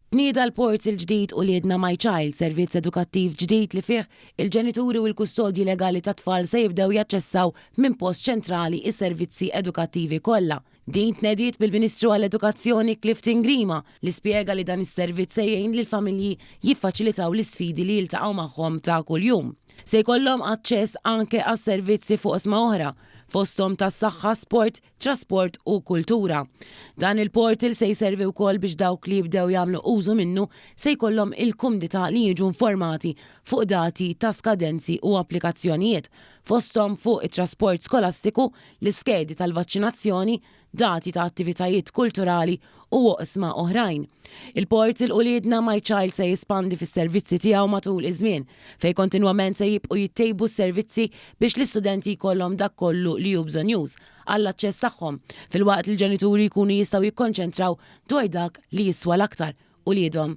Tnieda l-portal ġdid Uliedna My Child, servizz edukattiv ġdid li fih il-ġenituri u l-kustodji legali tat-tfal se jibdew jaċċessaw minn post ċentrali s-servizzi edukattivi kollha. Din tnediet mill-Ministru għall-Edukazzjoni Clifton Grima li spjega li dan is-servizz se jgħin lill-familji jiffaċilitaw l-isfidi li jiltaqgħu magħhom ta' kuljum. Se jkollhom aċċess anke għas-servizzi fuq oqsma oħra, fosthom tas-saħħa, sport, trasport u kultura. Dan il-portal se jservi wkoll biex dawk li jibdew jagħmlu użu minnu se jkollhom il-kumdità li jiġu informati fuq dati ta' skadenzi u applikazzjonijiet, fosthom fuq it-trasport skolastiku, l-iskedi tal-vaċċinazzjoni, dati ta' attivitajiet kulturali u oqsma oħrajn. Il-portal Uliedna My Child se jispandi fis-servizzi tiegħu matul iż-żmien, fejn kontinwament se jibqu jittejbu s-servizzi biex l-istudenti jkollhom dak kollu li hu bżonnjuż għall-aċċess tagħhom, filwaqt li l-ġenituri jkunu jistgħu jikkonċentraw dwar dak li jiswa l-aktar, uliedhom.